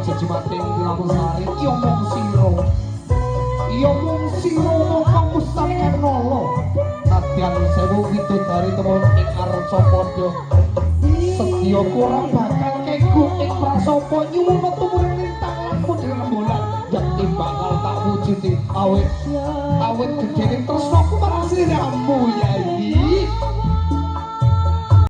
jejimating Tilawasari ya mung sira. Ya mung sira mongko Mustakanala. Nadyan sewu widodari tumurun ing Arcapada. Sedya ora bakal kengku ing prasapa nyuwun tumurun lintang lan mudhun rembulan yekti bakal tak wujudi awit awit gedene tresnaku marang sliramu Yayi.